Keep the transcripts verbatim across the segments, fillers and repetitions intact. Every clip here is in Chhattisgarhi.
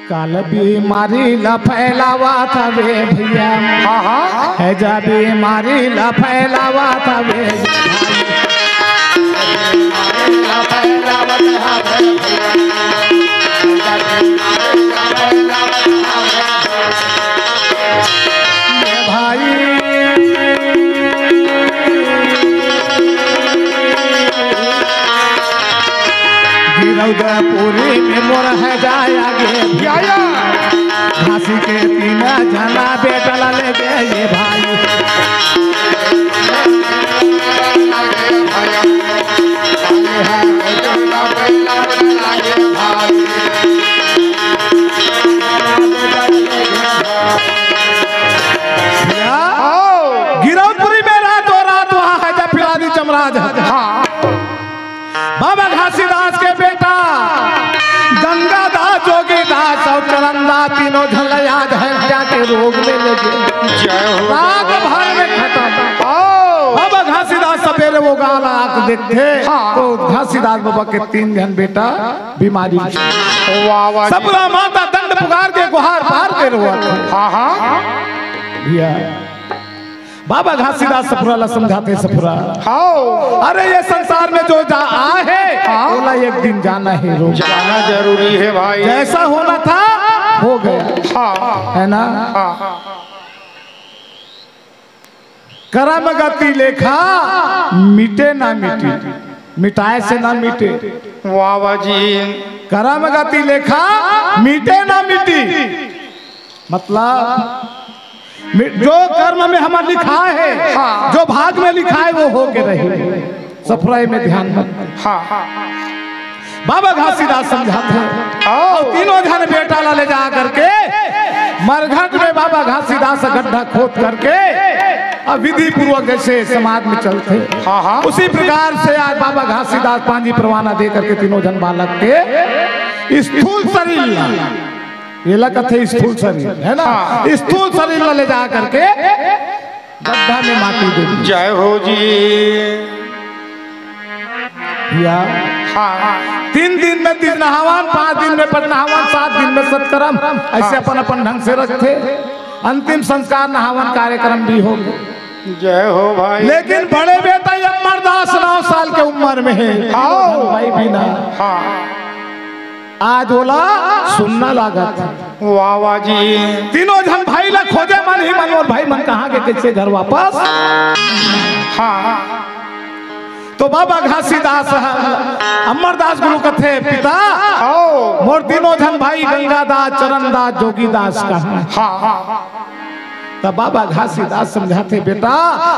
काल बीमारी ला फैलावत हवे भैया, हाँ, हाँ। हैजा बीमारी ला फैलावत हवे। भाई, गिरौदपुरी में मोर है जाया गे, या, या। घासी के तीन झना बेटा ला ले गे ये भाई। भैया, आओ। गिरौदपुरी में रातों रात वहाँ हैजा फैला दी जमराज। हाँ। बाबा घासीदास के बेटा गंगादास, जोगीदास अउ चरणदास तीनों झन ला आज हैजा के रोग में ले गे। जय हो। रात भर में खतम। आओ। बाबा घासीदास सबेरे वो गाला आके देखथे, हाँ। तो घासीदास बाबा के तीन झन बेटा बीमारी। वाह, वाह जी। सपुरा माता दंड पुकार के गुहार पार के रोवत हे। हाँ, हाँ। भैया, बाबा घासीदास सपुरा ला समझाथे, सपुरा। हाँ। अरे ये संसार में जो जा आहे, हाँ। ओला एक दिन जाना हे रो। जाना जरूरी हे भाई। जैसा होना था, हो गया। हाँ। है ना? हाँ। करम गति लेखा मिटे ना मिटे, मिटाए से ना मिटे। वाह, वाह जी। करम गति लेखा मिटे ना मिटी, मतलब मि-, जो कर्म में हमर लिखा हे, हाँ। जो भाग में लिखा हे, वो होके रही। सपुरा में ध्यान बन। हाँ। बाबा घासीदास समझाथे। आओ। अउ तीनों झन बेटा ला ले जा करके मरघट में बाबा घासीदास गड्ढा खोद करके अब विधि पूर्वक जैसे समाज में चलथे, हाँ, हाँ। उसी प्रकार से आज बाबा घासीदास पांजी परवाना दे करके तीनों झन बालक के स्थूल शरीर ला, ये ला कथे स्थूल शरीर, है ना? हाँ। स्थूल शरीर ला ले जा करके गड्ढा में माटी दे दी। जय हो जी। भैया, हाँ। तीन दिन में तीज नहावन, पांच दिन में पट नहावन, सात दिन में सतकर्म, ऐसे हाँ। अपन अपन ढंग से रखथे। अंतिम संस्कार नहावन कार्यक्रम भी हो गे। जय हो भाई। लेकिन बड़े बेटा अमरदास नौ साल के उम्र में हे। आओ। भाई भी ना। हाँ। आज ओला सुन्ना लागत। वाह, वाह जी। तीनों झन भाई ला खोजे मन ही मन, मोर भाई मन कहाँ गे, कैसे घर वापस? हाँ। तो बाबा घासीदास ह, अमरदास गुरु कथे, पिता, आओ। मोर तीनों झन भाई गंगादास, चरणदास, जोगीदास कहाँ? हाँ, हाँ। तब बाबा घासीदास समझाथे, बेटा,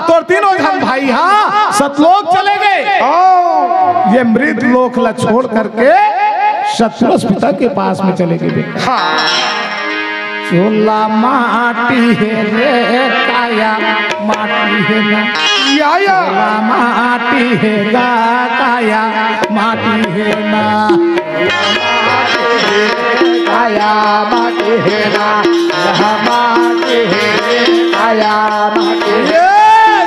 तोर तीनों झन भाई हा सतलोक चले गे। हाँ। ये मृत लोक ला छोड़ करके सतपुरुष पिता के पास में चले गे बेटा। हाँ। चोला माटी हे रे काया, माटी हे ना। या, या। चोला माटी हे गा काया, माटी हे ना। काया माटी हे ना, यह माटी हे रे, काया माटी हे। ये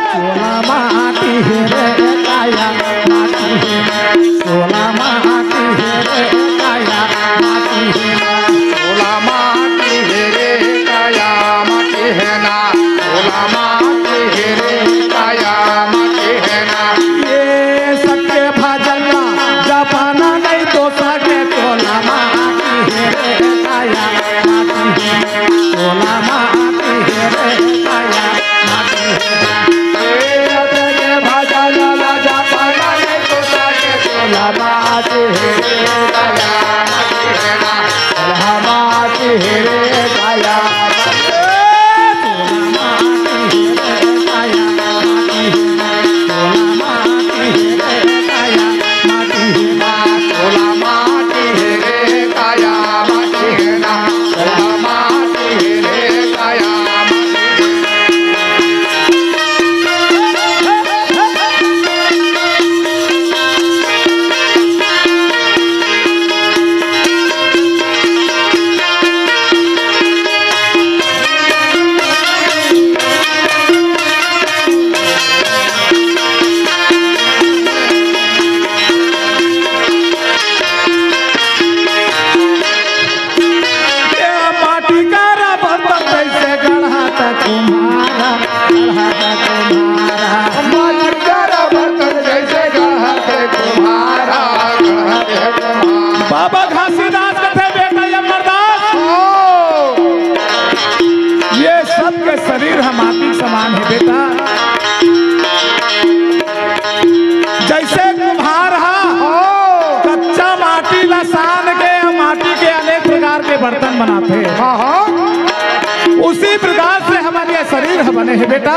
चोला माटी हे रे, काया माटी हे ना। चोला माटी हे रे, काया माटी हे ना। चोला माटी हे रे, काया माटी हे ना। चोला माटी हे रे, काया माटी हे ना। ये सत्य भजन ला जपना नहीं तो सके, चोला माटी हे रे काया माटी हे, चोला माटी हे रे काया माटी हे। ए सत्य भजन ला जपना नहीं तो सके, चोला माटी हे रे काया माटी हे ना, चोला माटी हे रे काया माटी हे। बाबा घासीदास कथे, बेटा यमरदास, ये सबके शरीर ह माटी समान हे बेटा। जैसे कुम्हार ह कच्चा माटी ला सान के या माटी के अनेक प्रकार के बर्तन बनाथे, हाँ, हाँ। उसी प्रकार से हमर ये शरीर ह बने हे बेटा।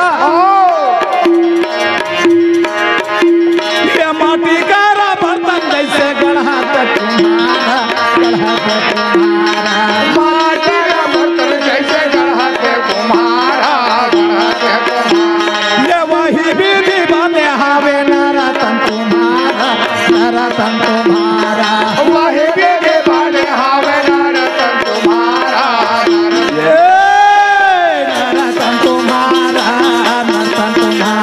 ये माटी करा बर्तन जैसे गढ़ा त तुम्हारा, गढ़ा त तुम्हारा। माटी करा बर्तन जैसे गढ़ा त तुम्हारा, गढ़ा त तुम्हारा। ये वही विधि बने हावे नरातन तुम्हारा, नरातन तुम्हारा। वही विधि बने हावे नरातन तुम्हारा। ये नरातन तुम्हारा, नरातन तुम्हारा।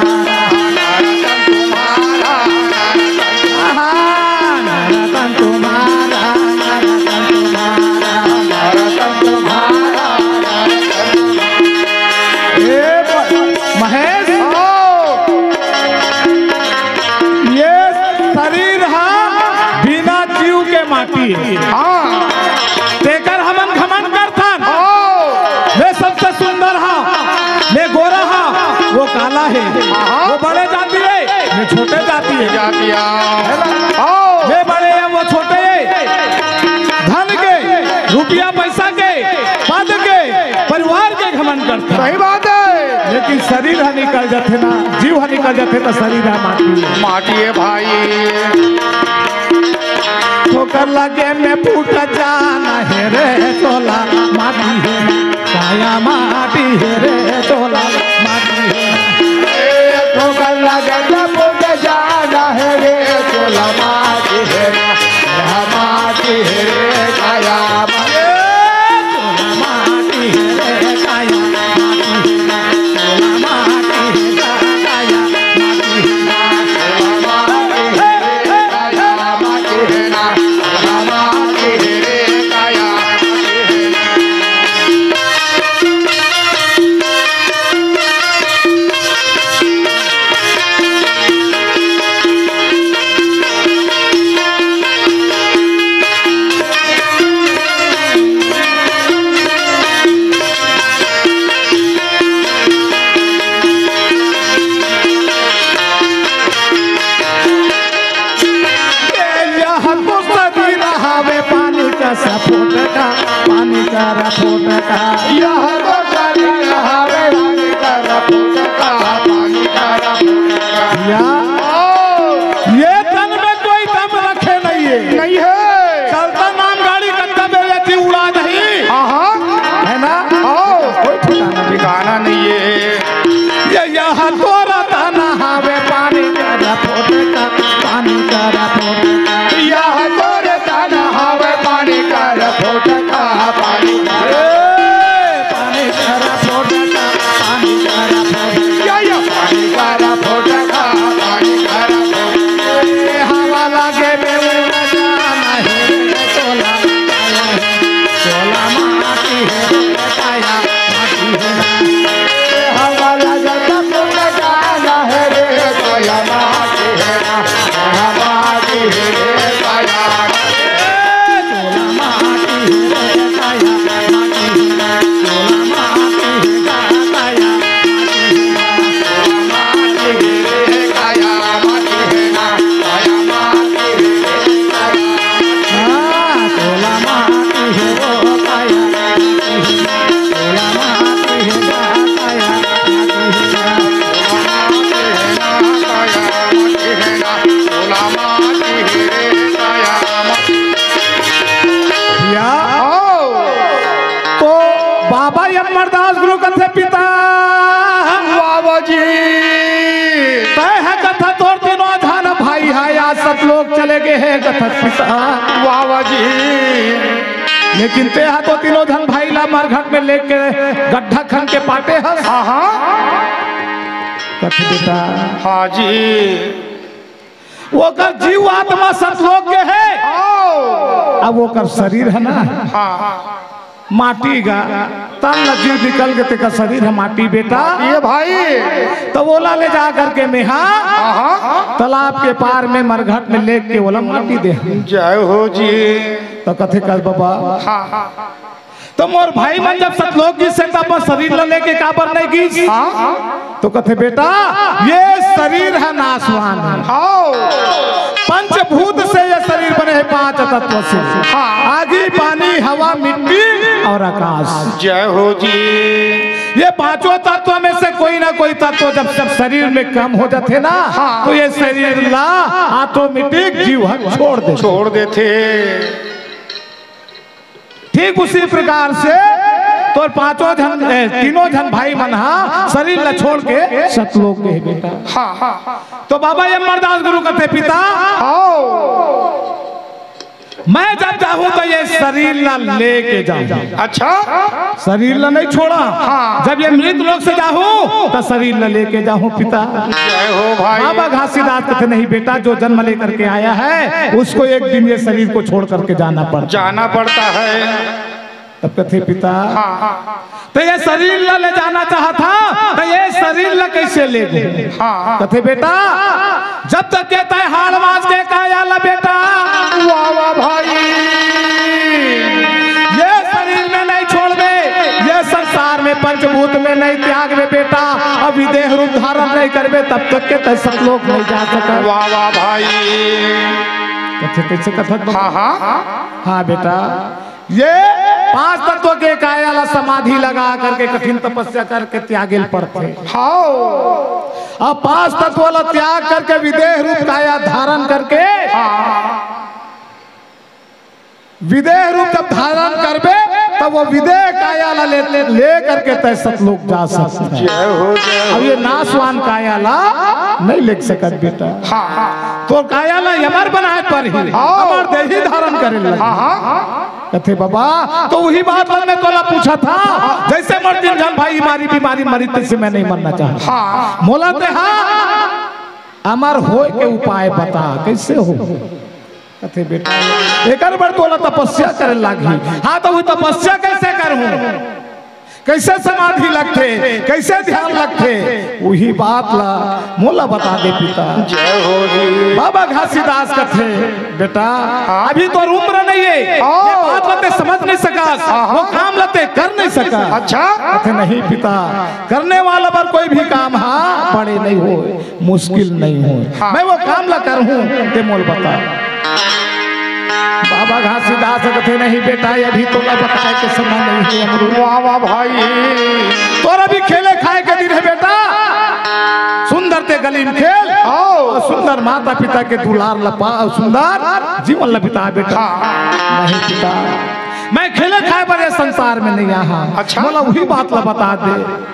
आहा, नरातन तुम्हारा, नरातन तुम्हारा। ए ब-, महेश, ये शरीर ह बिना जीव के माटी हे। हाँ। तेकर हमन घमंड करथन। हाँ। मैं सबसे सुंदर ह, मैं गोरा ह, वो काला हे। हाँ। वो बड़े जाति हे, मैं छोटे जाति हे। जातिया। हाँ। मैं बड़े हे, वो छोटे हे। धन के, रुपया पैसा के, पद के, परिवार के घमंड करथन। सही बात हे। लेकिन शरीर ह निकल जाथे ना, जीव ह निकल जाथे त शरीर ह माटी हे। माटी हे भाई। ठोकर लगे में फूट जाना हे रे तोला, माटी हे ना, काया माटी हे रे तोला, माटी हे ना। ए, ठोकर लगे में फूट जाना हे रे तोला, माटी हे ना, काया माटी हे रे, काया माटी। यह तो शरीर हवे पानी का सा फोटका, पानी का रा फोटका। यह तो शरीर हवे पानी का रा फोटका, पानी का रा फोटका। या, ये तन में कोई दम रखे नहीं हे। नहीं हे। चलता नाम गाड़ी कत्ता बेले थी उड़ा नहीं। हाँ, हाँ। हे ना? हाँ। कोई ठिकाना नहीं। ठिकाना नहीं हे। ये यहाँ तोरा ताना हावे पानी करा फोटका, पानी करा फोटका। यहाँ तोरे ताना हावे पानी करा फोटका, पानी करा। ए, पानी करा फोटका, पानी करा फोटका। या, या, पानी करा फोटका, पानी करा फोटका। ए, हवा लागे में उड़ा जाना हे, तोला, तोला माटी हे। या। आओ। तो बाबा यमरदास गुरु कथे पिता। बाबा जी। तय हे कथा तोर तीनों झन भाई हे, आज सतलोक चले गे हे कथा पिता। बाबा जी। लेकिन तेहा तो तीनों झन भाई ला मरघट में लेके गड्ढा खन के पाटे हस। हाँ, हाँ। कथे बेटा। हाँ जी। ओकर जीव आत्मा सतलोक के हे। आओ। अब ओकर शरीर हे ना। हाँ। माटी गा। तन ल जीव निकल के तेकर शरीर ह माटी बेटा। ये भाई। त ओला ले जा करके मेहा आहा। तालाब के पार में मरघट में लेग के ओला माटी दे। जय हो जी। त कथे कस बबा। हाँ, हाँ। त मोर भाई मन जब सतलोक गिस हे त अपन शरीर ल लेके काबर नहीं गिस? हाँ। त कथे बेटा, ये शरीर ह नाशवान हे। हाँ। पंचभूत से ये शरीर बने हे, पांच तत्व से। हाँ। आगी, पानी, हवा, मिट्टी और आकाश। जय हो जी। ये पांचों तत्व में से कोई ना कोई तत्व जब, जब शरीर में कम हो जाथे ना, हाँ। त ये शरीर ला automatic जीव ह छोड़ देथे। छोड़ देथे। ठीक उसी प्रकार से तोर पांचों झन, ए, तीनों झन भाई मन हा शरीर ला छोड़ के सतलोक गे बेटा। हाँ, हाँ। त बाबा अमरदास गुरु कथे पिता, हाँ। मैं जब जाहूं त ये शरीर ला लेके जाहूं। अच्छा। शरीर ला नहीं छोड़ा। हाँ। जब ये मृत लोक से जाहूं त शरीर ला लेके जाहूं पिता। जय हो भाई। बाबा घासीदास कथे नहीं बेटा, जो जन्म लेकर के आया है उसको एक दिन ये शरीर को छोड़ करके जाना पड़ता। जाना पड़ता है। तब कथे पिता, हाँ, हाँ। त ये शरीर ला ले जाना चाहत हा, त ये शरीर ला कैसे ले गए? हाँ, हाँ। कथे बेटा, जब तक के तय हाड़ मास के काया ला बेटा, वाह, वाह भाई। ये शरीर में नहीं छोड़बे, ये संसार में पंचभूत में नहीं त्यागबे बेटा, अभी देह रूप धारण नहीं करबे, तब तक के तय सतलोक नहीं जा सके। वाह, वाह भाई। कथे कैसे कथत बबा? हाँ, हाँ। हाँ बेटा, ये पांच तत्व के काया ला समाधि लगा करके कठिन तपस्या करके त्यागे ल पड़थे। हाँ। अब पांच तत्व ला त्याग करके विदेह रूप काया धारण करके, हाँ। विदेह रूप जब धारण करबे, तब वो विदेह काया ला ले, ले, ले करके तय सतलोक जा सकत हे। जय हो, जय हो। अब ये नाशवान काया ला नहीं ले सकत बेटा। हाँ, हाँ। तोर काया ला अमर बनाए परही, हाँ। अमर देही धारण करे लगे। हाँ, हाँ। कथे बबा, त उही बात ला मैं तोला पूछत हा, जैसे मोर तीन झन भाई मारी बीमारी मरी, तैसे मैं नहीं मरना चाहत। हाँ। मोला ते हा अमर होए के उपाय बता, कैसे हो? कथे बेटा, एकर बर तोला तपस्या करे लागही। हाँ, त वो तपस्या कैसे करहूं? कैसे समाधि लगथे, कैसे ध्यान लगथे, उही बात ला मोला बता दे पिता। जय हो जी। बाबा घासीदास कथे, बेटा, हाँ। अभी तोर उम्र नहीं हे, हाँ। ये बात ला ते समझ नहीं सकस, हाँ, हाँ। वो काम ला ते कर नहीं सकस। अच्छा। कथे नहीं पिता, करने वाला बर कोई भी काम हा बड़े नहीं होय। मुश्किल नहीं हो। हाँ। मैं वो काम ला करहूं, ते मोल बता। बाबा घासीदास कथे, "नहीं बेटा, अभी तोला बताए के समय नहीं हे अमरू।" वाह, वाह भाई। तोर अभी खेले खाए के दिन हे बेटा। सुंदर ते गली में खेल। आओ। और सुंदर माता पिता के दुलार ला पा, और सुंदर जीवन ला बिता बेटा। हाँ। नहीं पिता, मैं खेले खाए बर ये संसार में नहीं आया। अच्छा। मोला उही बात ला बता दे।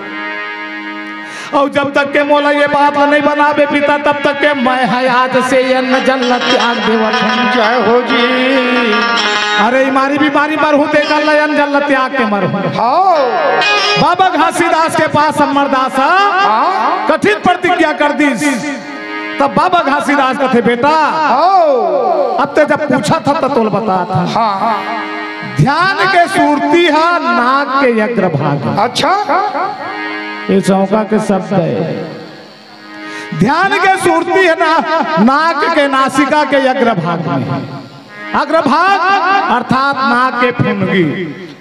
अउ जब तक के मोला ये बात ला नहीं बताबे पिता, तब तक के मैं ह आज से अन्न जल ला त्याग देवत हूँ। जय हो जी। अरे, इमारी बीमारी मरहूँ, ते कर ला अन्न जल ला त्याग के मरहूँ। हाँ। बाबा घासीदास के पास अमरदास ह हाँ। कठिन प्रतिज्ञा कर दिस। तब बाबा घासीदास कथे, "बेटा, हाँ। अब ते जब पूछा था, त तोल बता था।" हाँ, हाँ। ध्यान के सुरती ह नाक के अग्रभाग। अच्छा। ये चौका के शब्द हे। ध्यान के सुरती ह ना, नाक के नासिका के अग्रभाग में। अग्रभाग अर्थात नाक के फुनगी।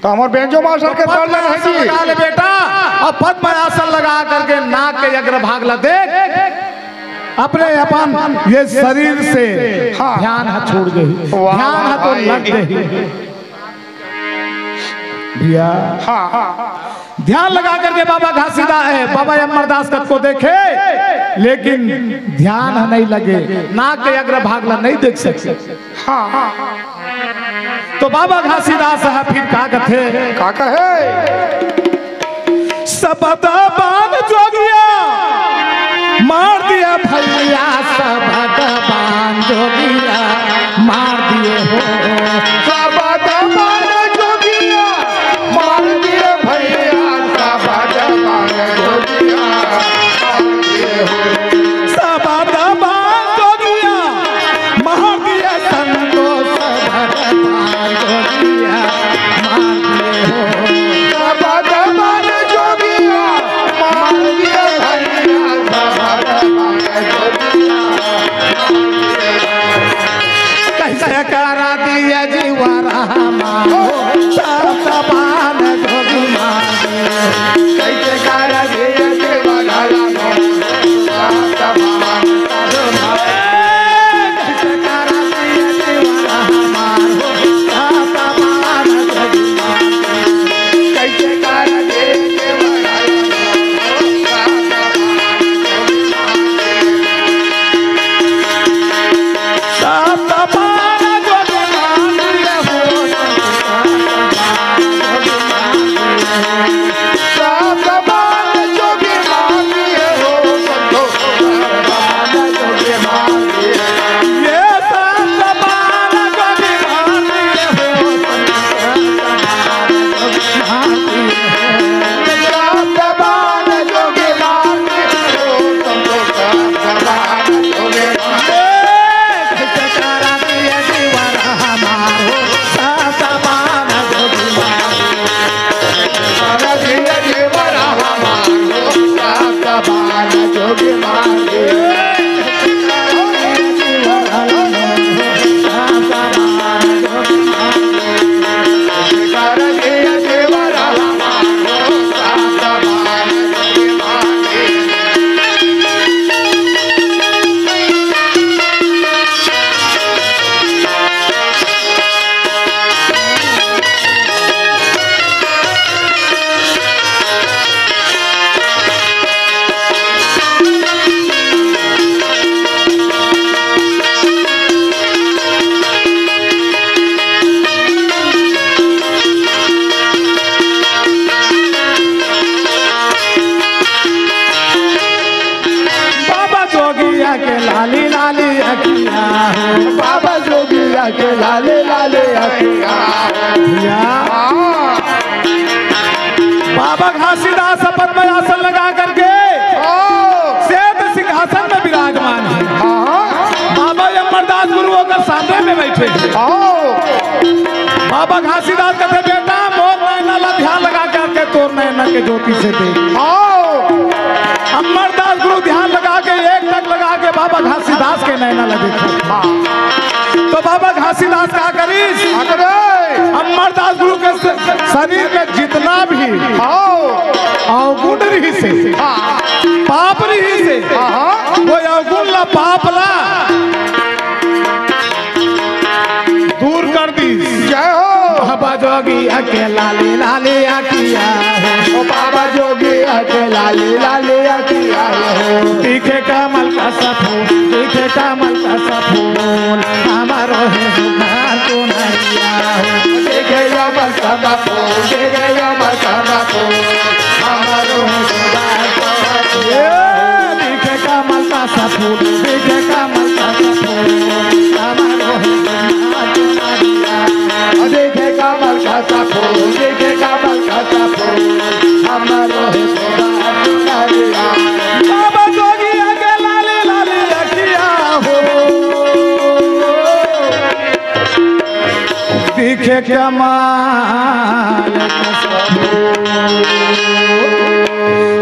त हमर बेंजो मास्टर के पद्म आसन लगा ले बेटा, अउ पद्म आसन लगा करके नाक के अग्रभाग ला देख, अपने अपन ये शरीर से हाँ। ध्यान ह छूट जाही, वाह, ध्यान ह तो भाई। लग जाही। भैया, हाँ, हाँ, हाँ। ध्यान लगा करके बाबा घासीदास, ए, बाबा अमरदास कतको देखे, लेकिन ध्यान ह नहीं लगे, नाक के अग्रभाग ला नहीं देख सके। हाँ, हाँ, हाँ। तो बाबा घासीदास ह फिर का कथे? का कहे? सबद बान जोगिया मार दिए भैया, सबद बान जोगिया मार दिए हो। सबद बान जोगिया मार दिए भैया, सबद बान जोगिया मार दिए हो। सबद बान जोगिया मार दिए संतोष, सबद बान जोगिया मार दिए हो। सबद जीवर हमार हो, सप्त बान जोगी मार। कैसे कर दिए जीवर हमार हो, सप्त बान जोगी मार। कैसे कर दिए जीवर हमार हो, सप्त बान जोगी मार। कैसे कर दिए जीवर हमार हो, सप्त बान जोगी मार। बाबा जोगिया के लाली लाली अखिया हो, बाबा जोगिया के लाली लाली अखिया हो। या। हाँ। बाबा घासीदास पद्म आसन लगा करके हाँ। श्वेत सिंहासन में विराजमान है। हाँ। बाबा अमरदास गुरु ओकर सामने में बैठे हैं। हाँ। बाबा घासीदास कहते, "बेटा, मोर नैना ला ध्यान लगा करके तोर नैना के ज्योति से देख।" हाँ। अमरदास गुरु ध्यान लगा के, एकटक लगा के बाबा घासीदास के नैना ला देखो। हाँ। तो बाबा घासीदास का करिस? का करे? अमरदास गुरु के स-, शरीर में जितना भी हाँ। अवगुण रहिसे, हाँ। पाप रहिसे, हाँ, हाँ। वो अवगुण ला, पाप ला दूर कर दीस। जय हो। बाबा जोगिया के लाली लाली अखिया हो। ओ बाबा जोगिया के लाली लाली अखिया हो। दिखे कमल का सा फूल, दिखे कमल का सा फूल, हमारो है सुधार तू नैया हो। दिखे कमल का सा फूल, दिखे कमल का सा फूल, हमारो है सुधार तू नैया हो। ए, दिखे कमल का सा फूल, दिखे कमल का सा फूल, हमारो है सुधार तू नैया हो। देखे कमल का सा फूल, देखे कमल का सा फूल, हमारो है सदा दुलारिया। बाबा जोगिया के लाली लाली अखिया हो, दिखे कमाल का सा फूल।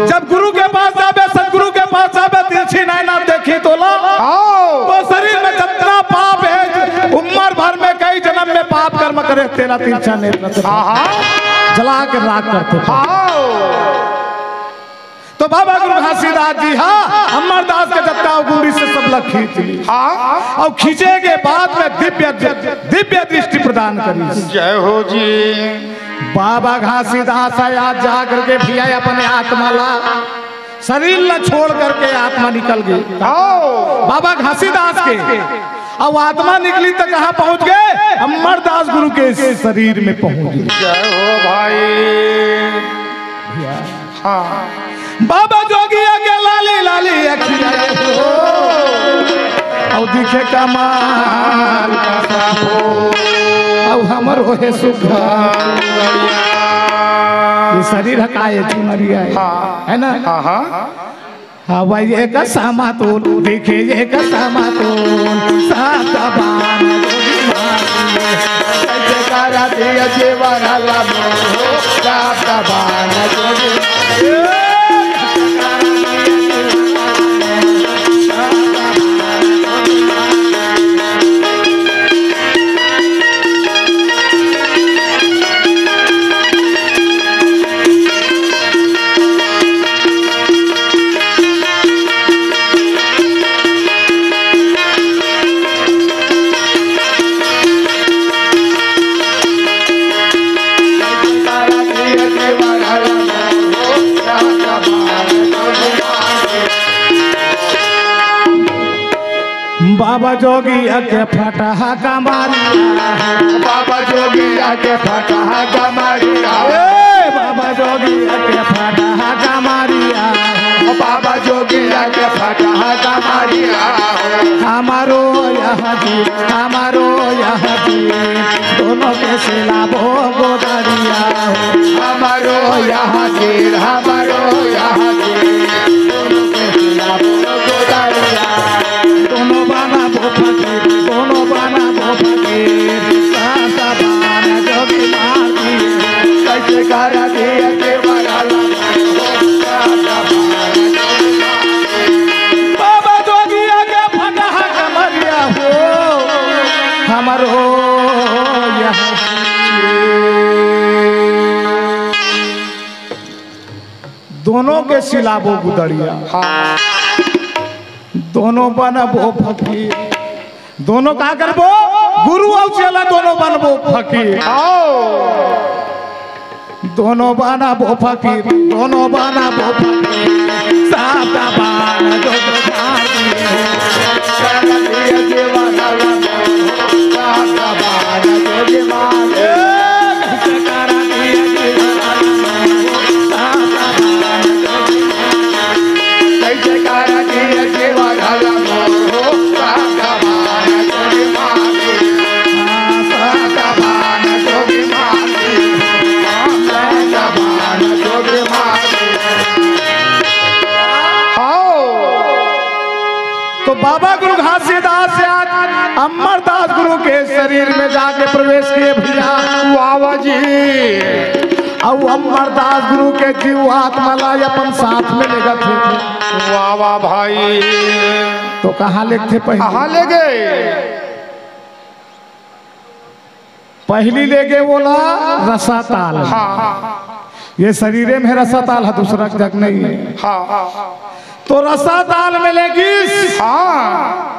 जब गुरु के पास जाबे, सतगुरु के पास जाबे, तिरछी नैना देखी तोला, आओ। तो शरीर में जितना पाप है, उम्र भर में कई जन्म में पाप कर्म करे, तेला तिरछा नेत्र से हाँ, हाँ। जला के राख करथे। हाँ। तो बाबा गुरु घासीदास जी, हाँ, अमरदास के जत्ता अवगुण रहिसे सब ला खींच ली। हाँ। अउ खींचे के बाद में दिव्य, दिव्य दृष्टि प्रदान करी। जय हो जी। बाबा घासीदास आज जा करके भैया अपने आत्मा ला शरीर ला छोड़ करके आत्मा निकल गई। आओ। बाबा घासीदास के, अब आत्मा निकली तो कहाँ पहुँच गए? अमरदास गुरु के शरीर में पहुँच गए। जय हो भाई। हाँ। बाबा जोगिया के लाली लाली अखिया हो, अउ दिखे कमाल का सा फूल, अउ हमरो है सुघर। ये शरीर ह का, ये चुनरिया है, हाँ। है ना? हाँ, हाँ। हवय एक समतोल, दिखे एक समतोल, सात बान जोगी मार दिए। जय जयकारा दिया जीवन लमो, सात बान जोगी मार दिए। बाबा जोगिया के फटहा कमरिया हो। बाबा जोगिया के फटहा कमरिया हो। ए, बाबा जोगिया के फटहा कमरिया हो। बाबा जोगिया के फटहा कमरिया हो। हमारो यह जी, हमारो यह जी, दोनों के सिलाबो गोदरिया हो। हमारो यह जी, हमारो यह जी, दोनों के सिलाबो गोदरिया। दोनों बनाबो फकीर, दोनों बनाबो फकीर, सासा बान जोगी मार दिए। कैसे कर दिए के बड़ा लगा, सासा बान जोगी मार दिए। बाबा जोगिया के फटहा कमरिया हो, हमारो यह दोनों के सिलाबो गुदड़िया। हाँ। दोनों बनबो फकीर। दोनों का करबो? गुरु अउ चेला दोनों बनबो फकीर। आओ। दोनों बनबो फकीर, दोनों बनबो फकीर। साता बान जो तो बाबा गुरु घासीदास आज अमरदास गुरु के शरीर में जाके प्रवेश किए भैया। वाह वाह जी। अउ अमरदास गुरु के जीव आत्मा ला अपन साथ में लेगत हे। वाह वाह भाई। तो कहाँ लेगथे पहली? कहाँ ले गए? पहली ले गए बोला रसाताल। हाँ। ये शरीरे में रसाताल है, दूसरा जग नहीं है। हाँ। तो रसाताल में लेगिस। हाँ।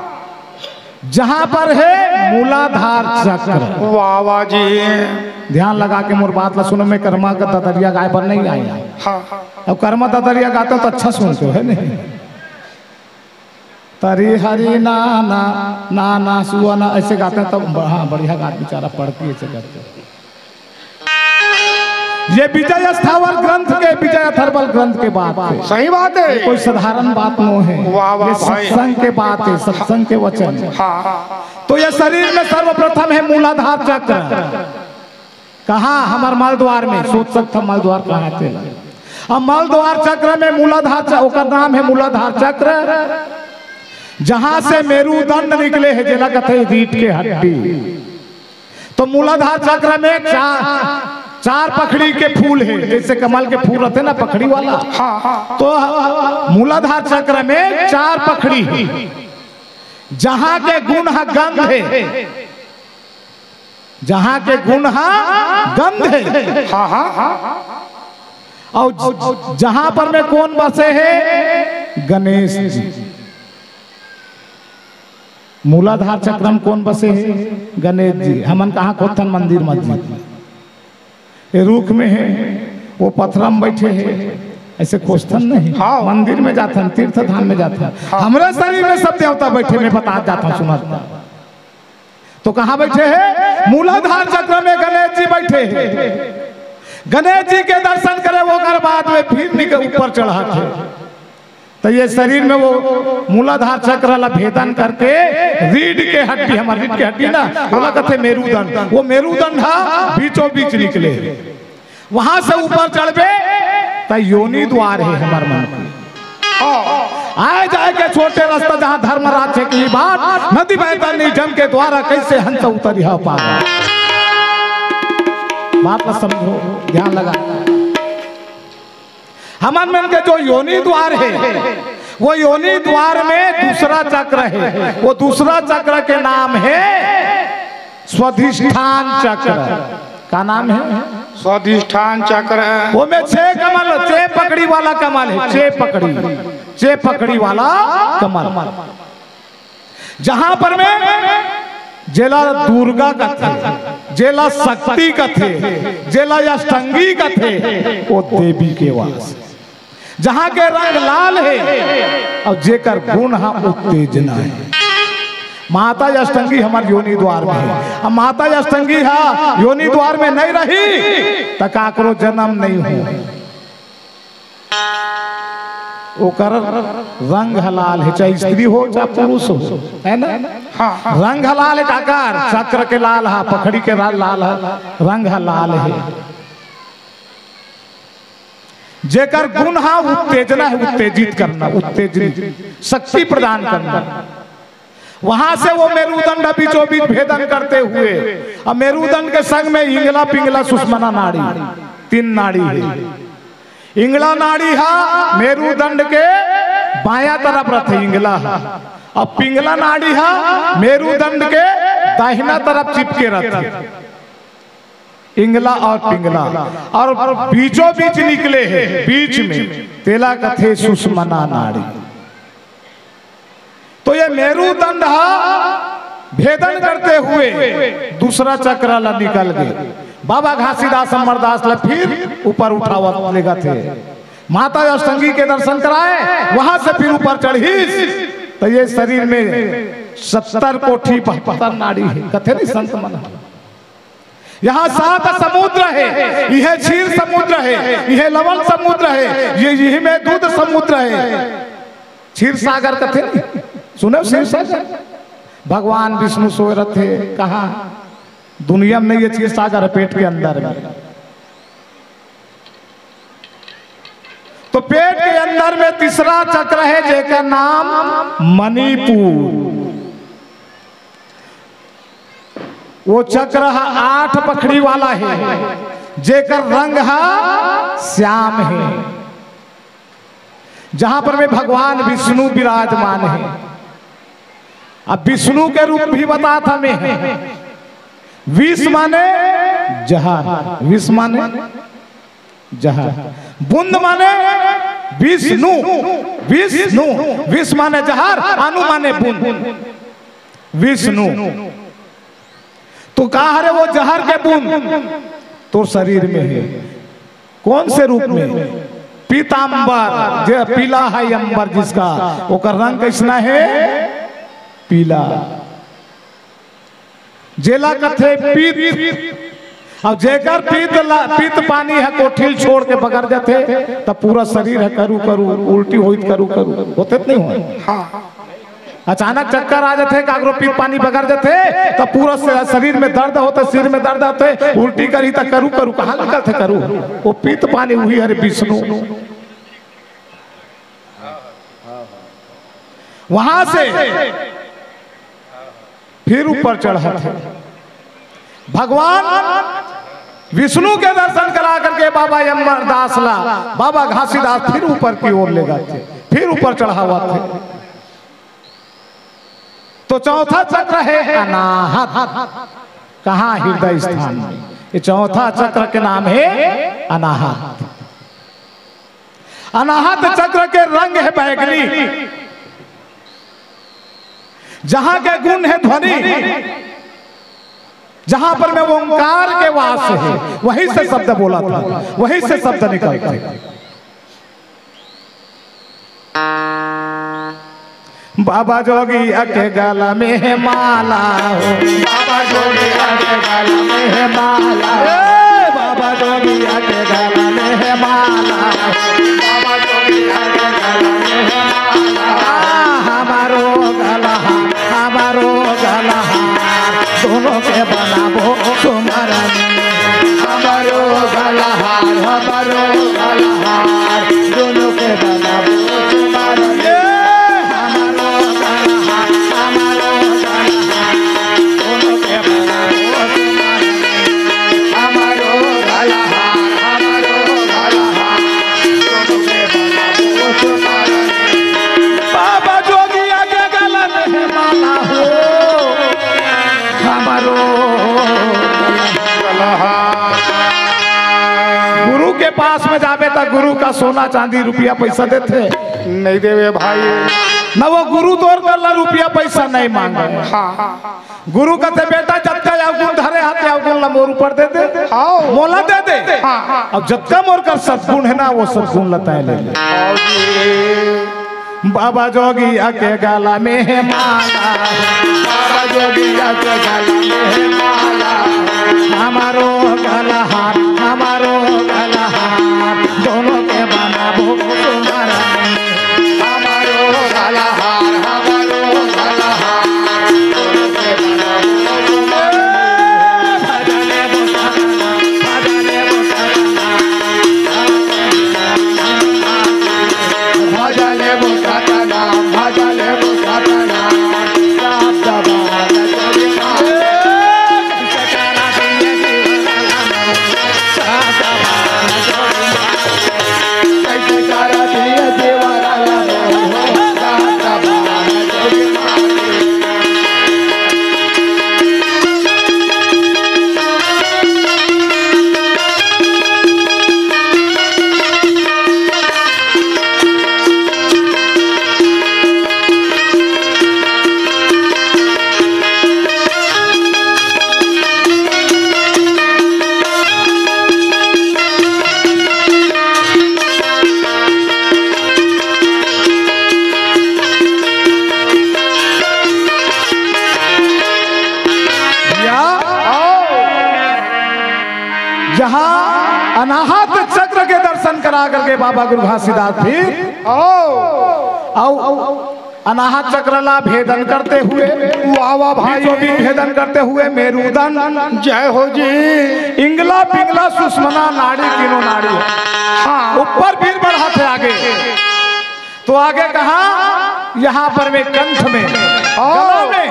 जहाँ पर है मूलाधार चक्र। वाह वाह जी। ध्यान लगा के मोर बात ला सुनो, मैं कर्मा का ददरिया गाय पर नहीं आया। हाँ। अब कर्मा ददरिया गाते हो तो अच्छा सुनते हो, है नहीं? तरी हरी ना ना ना ना सुआ ना, ऐसे गाते हैं तब ब-, हाँ, बढ़िया गात बेचारा पढ़ती है, ऐसे करते हैं। ये विजय स्थावर ग्रंथ के, विजय अथर्वल ग्रंथ के बात है। सही बात है। ये कोई साधारण बात नो है। वाह, वाह, ये भाई। सत्संग के बात है, सत्संग के वचन। हाँ। तो ये शरीर में सर्वप्रथम है मूलाधार चक्र। कहाँ? हमर मल द्वार में। सोच सकत हव मल द्वार कहाँ थे। अब मल द्वार चक्र में मूलाधार च-, ओकर नाम है मूलाधार चक्र, जहाँ से मेरुदंड निकले है, जेला कथे रीढ़ के हड्डी। तो मूलाधार चक्र में चार, चार पखड़ी के फूल है, जैसे कमल के फूल रहते ना पखड़ी वाला। हाँ, हाँ। तो मूलाधार चक्र में चार पखड़ी है, जहाँ के गुण ह गंध है, जहाँ के गुण ह गंध है। हाँ, हाँ, हाँ। अउ ज-, जहाँ पर में कोन बसे हे? गणेश जी। मूलाधार चक्र में कोन बसे हे? गणेश जी। हमन कहाँ खोजथन? मंदिर मस्जिद। ये रुख में हे, वो पथरा में बैठे हे, ऐसे खोजथन नहीं। हाँ। मंदिर में जाथन, तीर्थ धाम में जाथन। हाँ। हमरे शरीर में सब देवता बैठे, मैं बता जाथन, सुनत। तो कहाँ बैठे हे? मूलाधार चक्र में गणेश जी बैठे हे। गणेश जी के दर्शन करे, ओकर बाद में फिर निकल ऊपर चढ़ाथे। तो ये शरीर में वो मूलाधार चक्र ला भेदन करके रीढ़ के हड्डी, हमर रीढ़ के हड्डी ना, ओला कथे मेरुदंड, वो मेरुदंड हा बीचों बीच निकले। वहां से ऊपर चढ़बे त योनि द्वार हे हमर मन के। हाँ। आए जाए के छोटे रास्ता जहाँ धर्मराज हे की बात, नदी बहता नहीं जम के द्वारा, कैसे हंस उतरी है पार। बात ला समझो, ध्यान लगा। हमन मन के जो योनि द्वार हे, वो योनि द्वार में दूसरा चक्र हे, वो दूसरा चक्र के नाम हे स्वाधिष्ठान चक्र। का नाम हे? स्वाधिष्ठान चक्र। वो में छह कमल, छह पकड़ी वाला कमल हे, छह पकड़ी, छह पकड़ी वाला कमल। जहां पर में जेला दुर्गा कथे, जेला शक्ति कथे, जेला अष्टंगी कथे, वो देवी के वास। जहां के रंग लाल हे अउ जेकर गुण ह उत्तेजना हे। माता अष्टंगी हमर योनि द्वार में हे। अब माता अष्टंगी हा योनि द्वार में नहीं रही, त काकरो जन्म नहीं हो। ओकर रंग ह लाल हे, चाहे स्त्री हो, चाहे पुरुष हो, है ना? हाँ, हाँ। रंग ह लाल हे, काकर चक्र के लाल ह, पखड़ी के लाल, लाल ह, रंग ह लाल हे। जेकर गुण ह उत्तेजना हे, उत्तेजित करना, उत्तेजित, शक्ति प्रदान करना। वहां से वो मेरुदंड बीचों बीच भेदन करते हुए, अब मेरुदंड के संग में इंगला, पिंगला, सुषमना नाड़ी, तीन नाड़ी हे। इंगला नाड़ी हा मेरुदंड के बायां तरफ रथे इंगला हा, अब पिंगला नाड़ी हा मेरुदंड के दाहिना तरफ चिपके रथे। इंगला और पिंगला, और बीचों बीच निकले हे, बीच में, तेला कथे सुषमना नाड़ी। तो ये मेरुदंड हा भेदन करते हुए दूसरा चक्र ला निकल गे। बाबा घासीदास अमरदास ला फिर ऊपर उठावत लेगथे। माता अष्टंगी के दर्शन कराए, वहां से फिर ऊपर चढ़ीस, तो ये शरीर में सत्तर कोटि बहत्तर नाड़ी हे, कथे नहीं संत मन। यहाँ सात समुद्र हे, इहे क्षीर समुद्र हे, इहे लवण समुद्र हे, ये, यही में दूध समुद्र हे। क्षीर सागर कथे नहीं? सुने क्षीर सागर? भगवान विष्णु सोए रथे, कहाँ? दुनिया में नहीं, ये क्षीर सागर हे पेट के अंदर में। तो पेट के अंदर में तीसरा चक्र हे, जेकर नाम मणिपुर। वो चक्र ह आठ पखड़ी वाला हे, जेकर रंग ह श्याम हे, जहां पर में भगवान विष्णु विराजमान हे। अब विष्णु के रूप भी बताथंव मैं। विष माने जहर, विष माने जहर। बूंद माने विष्णु, विष्णु, विष माने जहर, अनु माने बूंद, विष्णु। तो का हरे वो जहर के बूंद? तोर शरीर में हे। कौन से रूप में? पीतांबर, जे पीला हे अंबर जिसका, ओकर रंग कैसना हे? पीला। जेला कथे पीत। अब जेकर पीत ला, पीत पानी ह कोठी ल छोड़ के बगर जथे, त पूरा शरीर ह करू करू, उल्टी होइत करू करू, होथे त नहीं होय? हाँ। अचानक चक्कर आ जथे, काकरो पीत पानी बगर जथे, त पूरा स-, शरीर में दर्द होथे, सिर में दर्द होथे, उल्टी करही त करू करू, कहाँ निकलथे करू? वो पीत पानी उही हरे विष्णु। वहां से फिर ऊपर चढ़त हे। भगवान विष्णु के दर्शन करा करके बाबा अमरदास ला, बाबा घासीदास फिर ऊपर की ओर लेगथे, फिर ऊपर चढ़ावथे। तो चौथा चक्र हे अनाहत। कहाँ? हृदय स्थान में। ये चौथा चक्र के नाम हे अनाहत। अनाहत चक्र के रंग हे बैगनी, जहां के गुण हे ध्वनि, जहां पर में ओंकार के वास हे, वहीं से शब्द बोलथे, वहीं से शब्द निकलथे। बाबा जोगिया के गला में हे माला हो, बाबा जोगिया के गला में हे माला हो, ए, बाबा जोगिया के गला में हे माला हो, बाबा जोगिया के गला में हे माला हो। आ, हमारो गला, हमारो गला, दोनों के बनाबो सुमरन। हमारो गला, हमारो गला, दोनों के बनाबो सुमरन। ए, हमारो गला, हमारो गला, दोनों के बनाबो सुमरन। हमारो गला, हमारो गला, दोनों के बनाबो सुमरन। बाबा जोगिया के गला में हे माला हो, हमारो। गुरु के पास में जाबे त गुरु का सोना चांदी रुपया पैसा देथे? नहीं देवे भाई। न वो गुरु तोर कर ला रुपया पैसा नहीं मांगे। हाँ। गुरु कथे, "बेटा, जतका अवगुण धरे हस, अवगुण ला मोर ऊपर दे दे। हाँ। मोला दे दे। हाँ, हाँ। अब जतका मोर कर सद्गुण हे ना, वो सद्गुण ला तैं ले ले।" हाँ जी। बाबा जोगिया के गला में है माला, बाबा जोगिया के गला में है माला, हमारो गलहार, हमारो गलहार, दोनों के बनाबो तुम्हारा। हमारो गलहार, हमारो गलहार, दोनों के बनाबो तुम्हारा। भजले बोसाना, भजले बोसाना। भजले वो सतनाम, भजले वो सतनाम। या, जहाँ अनाहत चक्र के दर्शन करा करके बाबा गुरु घासीदास फिर अउ अनाहत चक्र ला भेदन करते हुए, वाह, वाह भाई। बीचों बीच भेदन करते हुए मेरुदंड, जय हो जी। इंगला पिंगला सुषमना नाड़ी, तीनों नाड़ी। हाँ। ऊपर फिर बढ़ाते आगे। तो आगे कहा, यहाँ पर में कंठ में, हाँ। गला में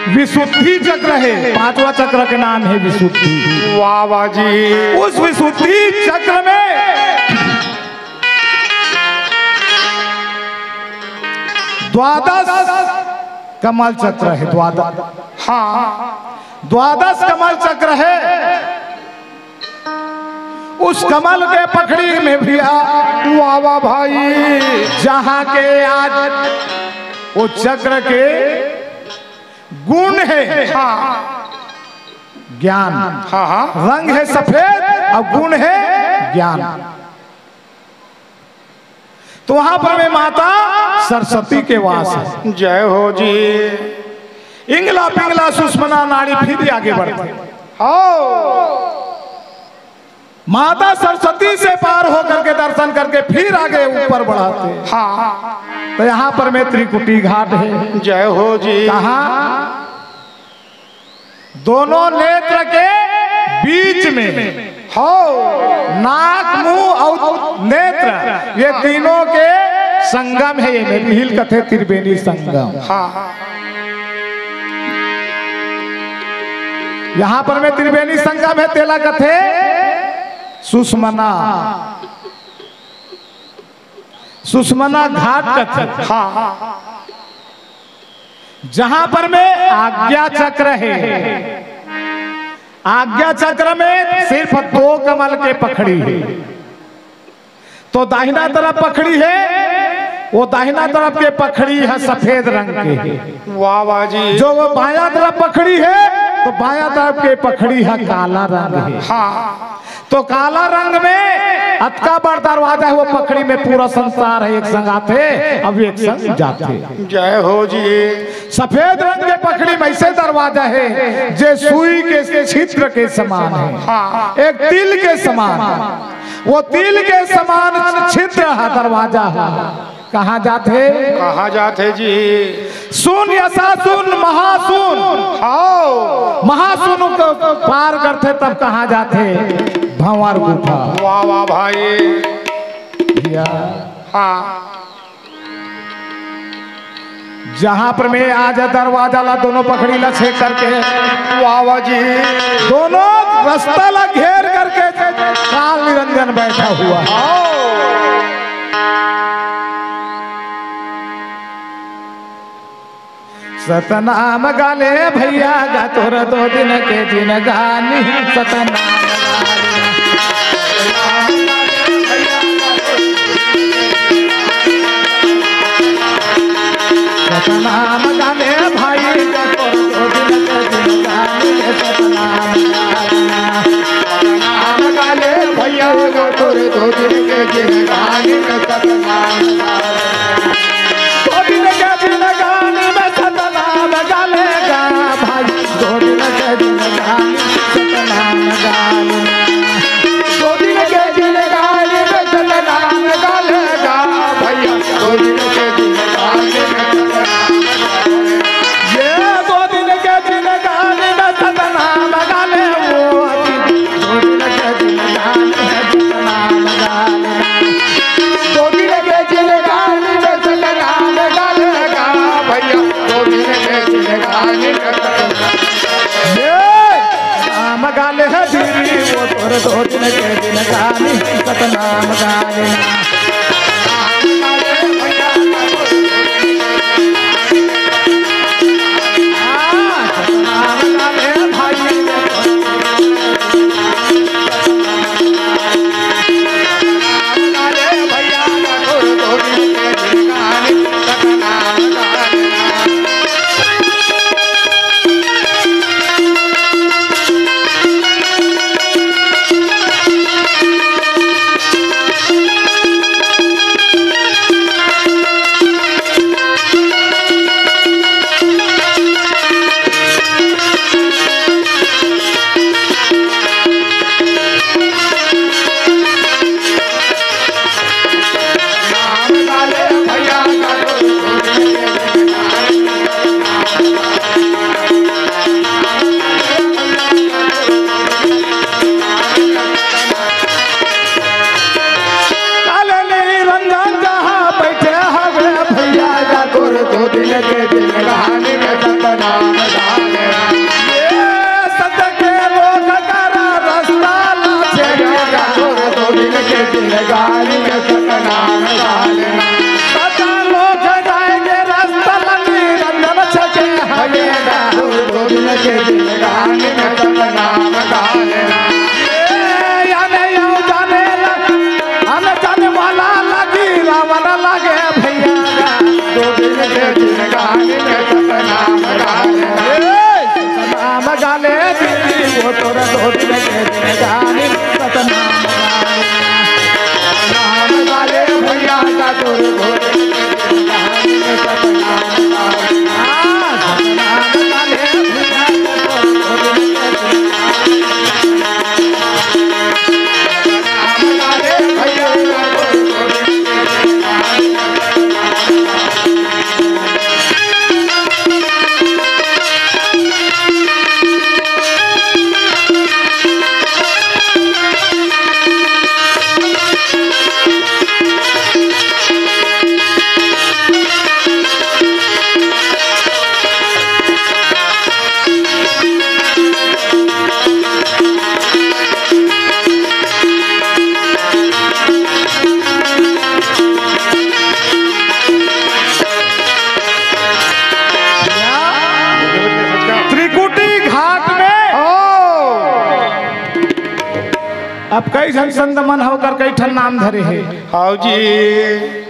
विशुद्धि चक्र है, पांचवा चक्र के नाम है विशुद्धि। वाह, वाह जी। उस विशुद्धि चक्र में द्वादश कमल चक्र है, द्वादश। हाँ। द्वादश कमल चक्र है। उस कमल के पखड़ी में भी आ, वाह, वाह भाई। जहाँ के आज वो चक्र के गुण है, हाँ। ज्ञान। हाँ, हाँ। रंग है सफेद और गुण है ज्ञान। तो वहां पर में माता सरस्वती के वास है। जय हो जी। इंगला पिंगला सुषमना नाड़ी फिर भी आगे बढ़ते। हाँ। माता सरस्वती से पार होकर के दर्शन करके फिर आगे ऊपर बढ़ाते। हाँ। तो यहाँ पर में त्रिकुटी घाट है। जय हो जी। कहाँ? दोनों नेत्र के बीच में। हो। नाक, मुंह और नेत्र, ये तीनों के संगम है, ये में इही ल कथे त्रिवेणी संगम। हाँ। यहाँ पर में त्रिवेणी संगम है, तेला कथे सुषमना, सुषमना घाट कथे। हाँ। जहां पर में आज्ञा चक्र है, आज्ञा चक्र में सिर्फ दो कमल के पखड़ी है। तो दाहिना तरफ पखड़ी है, वो दाहिना तरफ के पखड़ी है सफेद रंग के। वाह, वाह जी। जो वो बायां तरफ पखड़ी है, तो बायां तरफ के पखड़ी है काला रंग है। हाँ। तो काला रंग में अतका बड़ दरवाजा है, वो पखड़ी में पूरा संसार है, एक संग आथे, अब एक संग जाथे। जय हो जी। सफेद रंग के पखड़ी में ऐसे दरवाजा है, जे सुई के छिद्र के समान है, हाँ। एक तिल के समान। वो तिल के समान छिद्र है, दरवाजा है। कहाँ जाथे? कहाँ जाथे जी? सुन यशासुन महासुन। हाओ। महासुन को पार करथे तब कहाँ जाथे? भंवर गुफा। वाह, वाह भाई। भैया। हाँ। जहाँ पर में आज दरवाजा ला दोनों पखड़ी ला छेद करके, वाह, वाह जी। दोनों रास्ता ला घेर करके काल निरंजन बैठा हुआ है। सतनाम गा ले भैया गा तोर दो दिन के जिनगानी। सतनाम गा ले। सतनाम गा ले भाई गा तोर दो दिन के जिनगानी। सतनाम गा ले। सतनाम गा ले भैया गा तोर दो दिन के जिनगानी में सतनाम गा ले। दो दिन के जिनगानी में सतनाम गा लेगा भाई, दो दिन के जिनगानी में सतनाम गा लेगा। दो दिन के जिनगानी में सतनाम गा लेगा भैया, दो दिन के जिनगानी में सतनाम गा लेगा। ये दो दिन के जिनगानी में सतनाम गा ले, वो दो दिन के जिनगानी में सतनाम गा लेगा। दो दिन के जिनगानी में सतनाम गा लेगा भैया, दो दिन के जिनगानी में सतनाम। ये नाम गा ले है बीरी, वो तोर दो दिन के जिनगानी सतनाम गा लेगा। काले निरंजन जहाँ बैठे हवे भैया, जा तोर दो दिन के जिनगानी में सतनाम गा ले। ये सत के लोग करा रस्ता लाचे, जा तोर दो दिन के जिनगानी में सतनाम गा ले। सत लोग जाएंगे रस्ता ला निरंजन छके हवे, जा तोर दो दिन के जिनगानी में सतनाम गा ले। ए, अने यो जाने ला, अने जाने वाला लागी रावण लागे भैया। दो दिन के जिनगानी में सतनाम गा ले। ए, सतनाम गा ले दीदी, वो तोरा दो दिन के जिनगानी में सतनाम गा ले। सतनाम गा ले भैया का तोर दो दिन के जिनगानी में सतनाम गा ले। हाँ, सतनाम गा ले भैया का तोर दो दिन के त्रिकुटी घाट में। ओ। अब कई झन संत मन होकर कई ठन नाम धरे हे। हाव जी।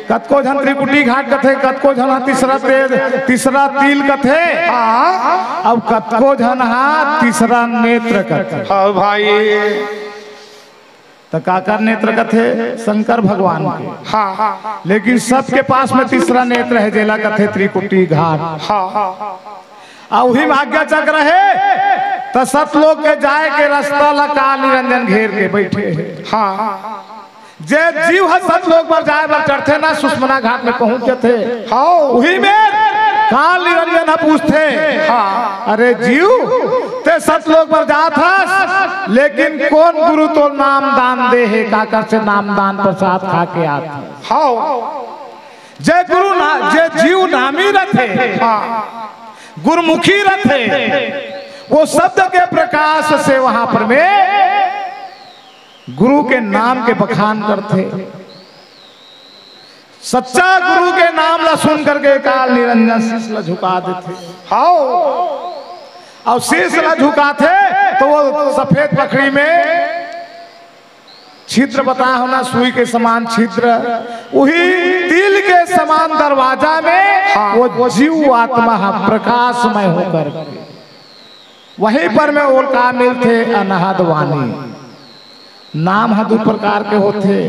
कतको झन त्रिकुटी घाट कथे, कतको झन हा तीसरा तेज, तीसरा तिल कथे। हाँ। अब कतको झन हा तीसरा नेत्र कथे। हाव भाई। त काकर नेत्र कथे? शंकर भगवान के। हाँ, हाँ, हाँ। लेकिन सबके पास में तीसरा नेत्र हे, जेला कथे त्रिकुटी घाट। हाँ, हाँ, हाँ। अउ उही में आज्ञा चक्र हे, त सतलोक के जाए के रस्ता ला काल निरंजन घेर के बैठे हे। हाँ, हाँ, हाँ। जे जीव ह सतलोक बर जाए बर चढ़थे ना, सुषमना घाट में पहुंच जथे। हाँ। उही में काल निरंजन ह पूछथे, हाँ। अरे जीव, ते सतलोक बर जात हस, लेकिन कोन गुरु तोर नाम दान दे हे? काकर से नाम दान प्रसाद खा के आत हस? हाँ। जे गुरु ना, जे जीव नामी रथे, हाँ। गुरुमुखी रथे, वो शब्द के प्रकाश से वहां पर में गुरु के नाम के बखान करथे। सच्चा गुरु के नाम ला सुन करके काल निरंजन शीश ला झुका देथे। हाव। अउ शीश ला झुकाथे त वो सफेद पखड़ी में छिद्र बताए हों ना, सुई के समान छिद्र, उही तिल के समान दरवाजा में हाँ। वो जीव आत्मा ह प्रकाशमय होकर के वहीं पर में ओला का मिलथे? अनहद वाणी। नाम ह दू प्रकार के होथे,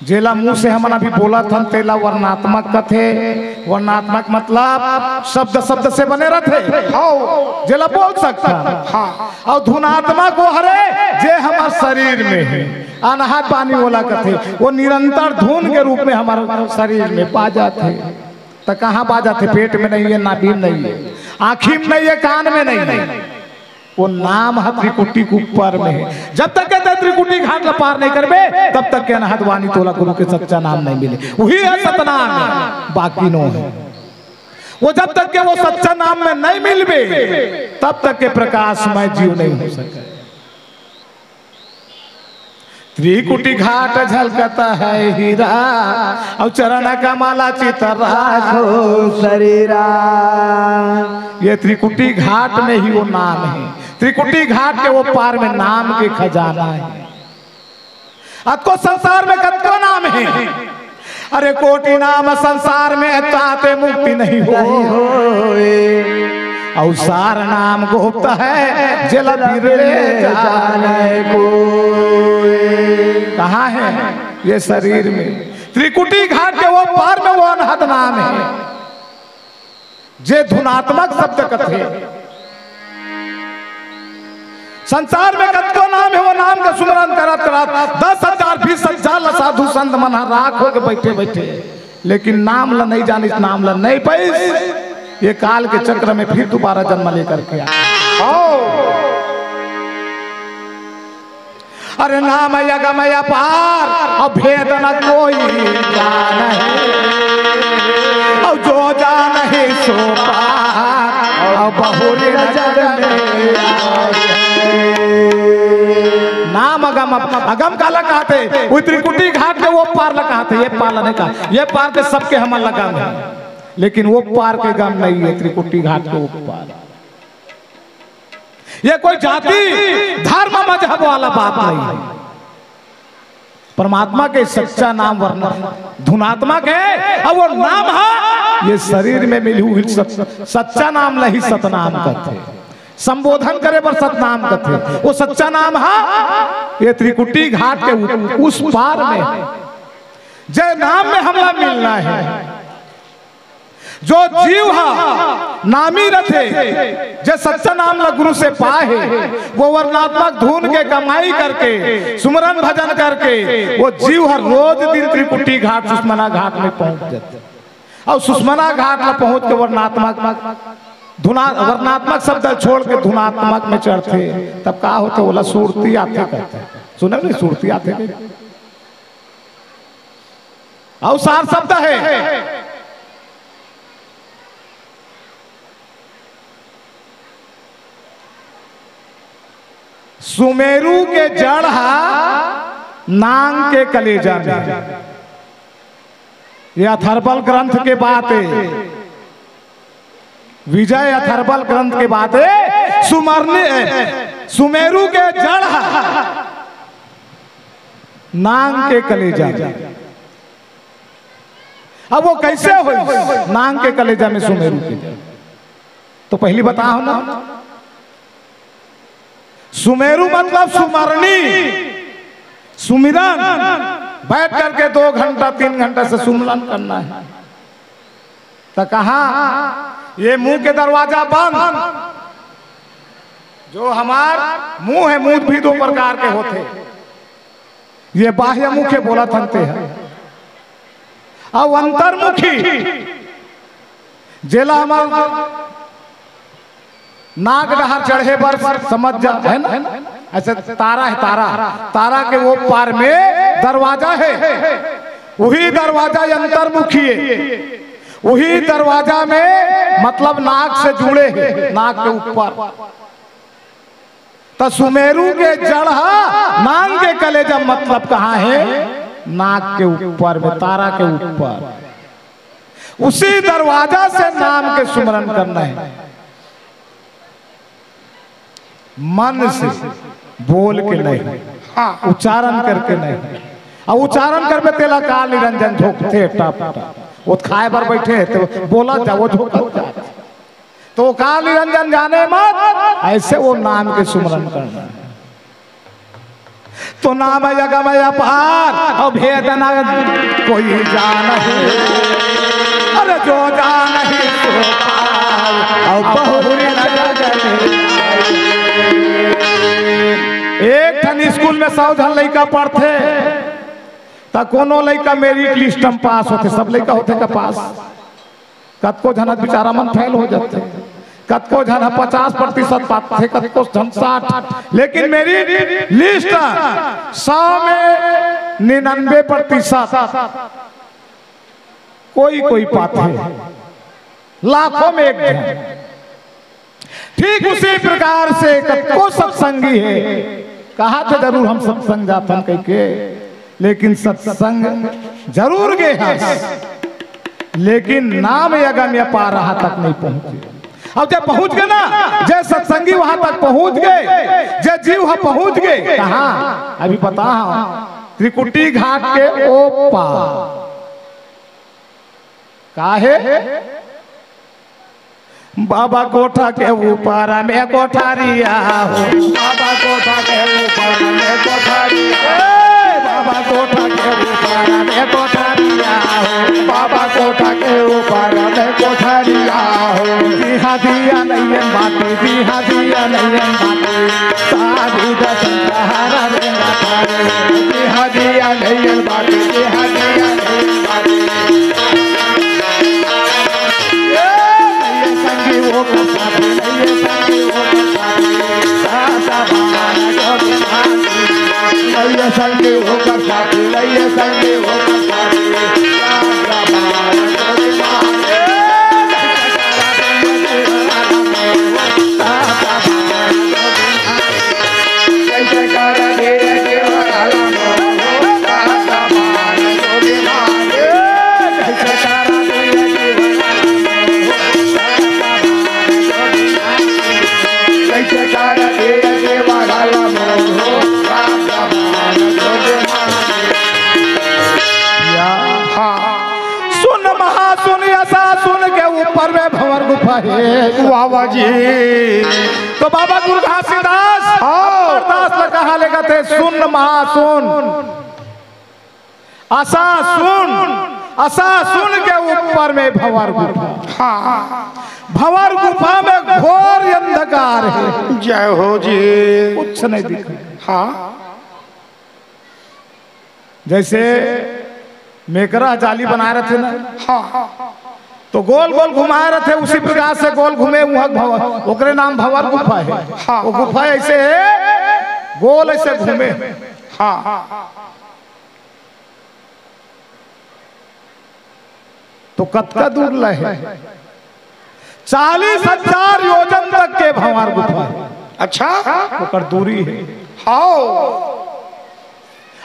जेला मुंह से हमन अभी बोलत हन, तेला वर्णात्मक कथे। वर्णात्मक मतलब शब्द शब्द से बने रथे। हाँ। जेला बोल सकथन। हाँ। अउ धुनात्मक वो हरे, जे हमर शरीर में हे। अनहद बानी ओला कथे। वो निरंतर धुन के रूप में हमर शरीर में बाजत हे। त कहाँ बाजत हे? पेट में नहीं हे, नाभि में नहीं हे, आँखी में नहीं हे, कान में नहीं हे। वो नाम ह त्रिकुटी के ऊपर में हे। जब तक के तैं त्रिकुटी घाट ला पार नहीं करबे, तब तक के अनहद वाणी तोला गुरु के सच्चा नाम नहीं मिले। वही हे सतनाम, बाकी नो हे। वो जब तक के वो सच्चा नाम में नहीं मिलबे, तब तक के प्रकाशमय जीव नहीं हो सके। त्रिकुटी घाट झलकत हे हीरा, अउ चरण कमल चित राखो शरीरा। ये त्रिकुटी घाट में ही वो नाम हे। त्रिकुटी घाट के वो पार में नाम के खजाना हे। अतको संसार में कतको नाम हे। अरे कोटि नाम संसार में, ताते मुक्ति नहीं हो। नहीं होए। अउ सार नाम गुप्त हे, जेला बिरले जाने कोए। कहाँ हे? ये शरीर में। त्रिकुटी घाट के वो पार में वो अनहद नाम हे। जे धुनात्मक शब्द कथे। संसार में कतको नाम हे, वो नाम का सुमरन करत करत दस हजार, बीस हजार ला साधु संत मन ह राख होके बैठे बैठे, लेकिन नाम ला नहीं जानिस, नाम ला नहीं पाइस। ये काल के चक्र में फिर दोबारा जन्म लेकर के आ। अरे नाम अगम अपार, अउ भेद न कोई जाने, अउ जो जाने सो पार, अउ बहुरी न जग में आए। नाम अगम, अगम काला कहथे? वो त्रिकुटी घाट के वो पार ला कहथे, ये पार ला नहीं कहा। ये पार के सबके हमन ला गम हे, लेकिन वो पार के गम नहीं हे, त्रिकुटी घाट के वो पार। ये कोई जाति, धर्म, मजहब वाला बात नहीं हे। परमात्मा के सच्चा नाम वर्ण धुनात्मक हे, अउ वो नाम हे, ये शरीर में मिली हुई सत-, सच्चा नाम ला ही सतनाम कथे। संबोधन करे बर सतनाम कथे। वो सच्चा नाम हे, ये त्रिकुटी घाट के उ-, उस पार में हे। जे नाम में हमला मिलना हे। जो जीव ह नामी रथे, जे सच्चा नाम ला गुरु से पाए हे, वो वर्णात्मक धुन के कमाई करके, सुमरन भजन करके, वो जीव ह रोज दिन त्रिकुटी घाट, सुषमना घाट में पहुंच जाथे। अउ सुषमना घाट ला पहुंच के वर्णात्मक धुना-, वर्णात्मक शब्द छोड़ के धुनात्मक में चढ़थे, तब का होथे? ओला सुरती आथे कहथे। सुने नहीं, सुरती आथे नहीं? अउ सार शब्द हे, सुमेरु के जड़ ह नांग के कलेजा में। ये अथर्वल ग्रंथ के बात हे। विजय अथर्वल ग्रंथ के बात हे। सुमरनी, सुमेरु के जड़ ह नांग के कलेजा में। अब वो कैसे होइस? नांग के कलेजा में सुमेरु के। तो पहली बताओ ना, सुमेरु मतलब सुमरनी, सुमिरन। बैठ करके दो घंटा, तीन घंटा से सुमिरन करना हे। तो कहा, ये मुंह के दरवाजा बंद, जो हमार मुंह हे, मुंह भी दो प्रकार के होथे। ये बाह्य मुख हे, बोलत हन ते ह, अउ अंतर्मुखी, जेला हमन नाक डहर चढ़े बर समझ जा, हे ना? ऐसे तारा हे, तारा, तारा के वो पार में दरवाजा हे, वही दरवाजा अंतर्मुखी हे, वही दरवाजा में मतलब नाक से जुड़े हे, नाक के ऊपर। त सुमेरु के जड़ ह नांग के कलेजा, मतलब कहाँ हे? नाक के ऊपर में, तारा के ऊपर। उसी दरवाजा से नाम के सुमरन करना हे, मन से, बोल के नहीं, हाँ। उच्चारण करके नहीं। अउ उच्चारण करबे तेला काल निरंजन झोंकथे टप टप। वो खाए बर बैठे हे तो बोलत जा, वो झोंकत जा। तो काल निरंजन जाने मत, ऐसे वो नाम के सुमरन करना हे। तो नाम अगम अपार, अउ भेद न कोई जानहि। अरे जो जानहि सो पार, अउ बहुरी न जग में। एक ठन स्कूल में सौ झन लइका पढ़थे, त कोनो लइका मेरिट लिस्ट म पास होथे, सब लइका होथे का पास? कतको झन ह बिचारा मन फेल हो जाथे, कतको झन ह पचास प्रतिशत पाथे, कतको झन साठ, लेकिन मेरिट लिस्ट सौ में निन्यानवे प्रतिशत कोई कोई पाथे, लाखों में एक झन। ठीक उसी प्रकार से कतको सत्संगी हे, कहाथे जरूर हम सत्संग जाथन कहिके, लेकिन सत्संग जरूर गे हस, लेकिन नाम अगम अपार, वहां तक नहीं पहुंचे। अब जब पहुंच गे ना, जे सत्संगी वहां तक पहुंच गे, जे जीव ह पहुंच गे, कहां? अभी बता, त्रिकुटी घाट के ओ पार। का हे? बाबा कोठा के ऊपर में कोठारिया हो, बाबा कोठा के ऊपर में कोठारिया। ए, बाबा कोठा के ऊपर में कोठारिया हो, बाबा कोठा के ऊपर में कोठारिया हो। दिहा दिया नैयन बाती, दिहा दिया नैयन बाती, साधु दर्शन सहारा रेंगा थारे। दिहा दिया नैयन बाती, दिहा दिया नैयन बाती। सुन महासुन, असा सुन के ऊपर में भंवर गुफा हे। वाह वाह जी। तो बाबा गुरु घासीदास हाँ। अमरदास ला कहा लेगथे, सुन महासुन, असा सुन, असा सुन के ऊपर में भंवर गुफा। हाँ। भंवर गुफा में घोर अंधकार हे। जय हो जी। कुछ नहीं दिखे। हाँ। जैसे मेकरा जाली बनाए रथे ना, हाँ। तो गोल गोल घुमाए रथे, उसी प्रकार से गोल घूमे, उहाँ भंवर, ओकरे नाम भंवर गुफा हे। हाँ। वो गुफा ऐसे हे, गोल ऐसे घूमे। हाँ। तो कतका दूर ले हे? चालीस हजार योजन तक के भंवर गुफा हे। अच्छा। ओकर दूरी हे। हाँ।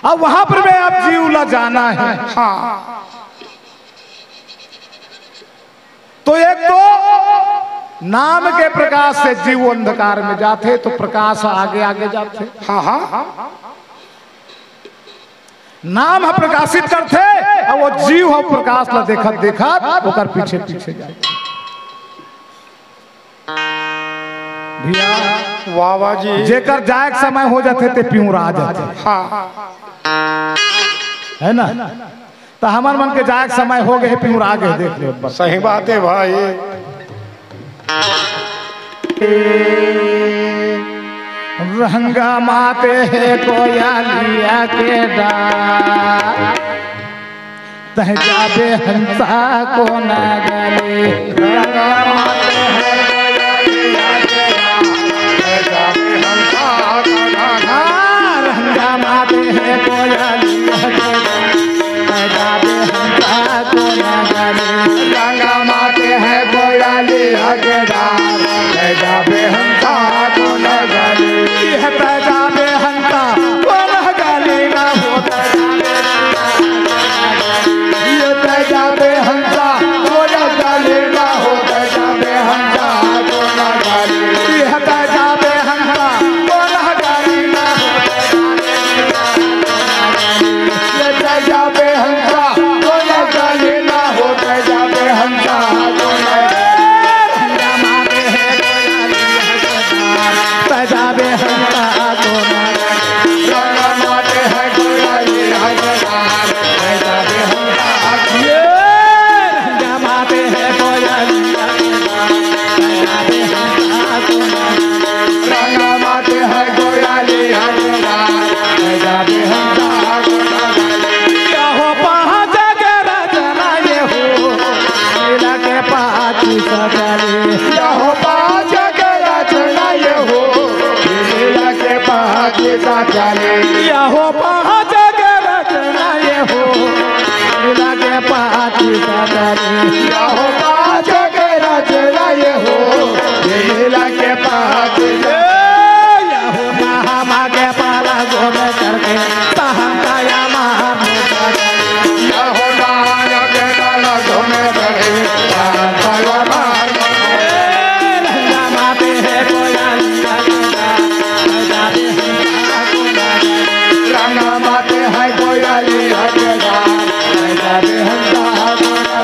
अब वहां पर में आप जीव ला जाना हे। हाँ। तो एक तो नाम के प्रकाश से जीव अंधकार में जाथे, तो प्रकाश आगे आगे जाथे। हाँ, हाँ। नाम ह प्रकाशित करथे, अउ वो जीव ह प्रकाश ला देखत देखत ओकर पीछे पीछे जाथे। भैया, वाह वाह जी। जेकर जाए के समय हो जाथे, ते पिंवरा जाथे। हाँ। हे ना? त हमर मन के जाए के समय हो गे हे, पिंवरा गे हे, देख लो एक बार। सही बात हे भाई। रंगा माते हे कोयलिया के डार, तह जाबे हंसा कोन गली। रंगा माते हे कोयलिया के डार, तह जाबे हंसा कोन गली। हाँ, रंगा माते हे कोयलिया के डार, तह जाबे हंसा कोन गली। रंगा माते हे कोयलिया के डार, तह जाबे हंसा कोन गली। ये तह जाबे हंसा कोन गली ना हो, तह जाबे हंसा। ये तह जाबे हंसा कोन गली ना हो, तह जाबे हंसा कोन गली। ये तह जाबे हंसा कोन गली ना हो, तह जाबे हंसा। ये तह जाबे हंसा कोन गली ना हो, तह जाबे हंसा कोन गली। तह जाबे हंसा कोन यहो पाँच के रचना ये हो, मिला के पाँच साचारे। यहो पाँच के रचना ये हो, मिला के पाँच। ए, यहो नाम के पाला गो में करके, सहम काया मार। यहो नाम के पाला गो में करके, सहम काया मार। ए, रंगा माते है कोया रंगा माते है कोयली हकदार, पैदा बेहंदा कोना।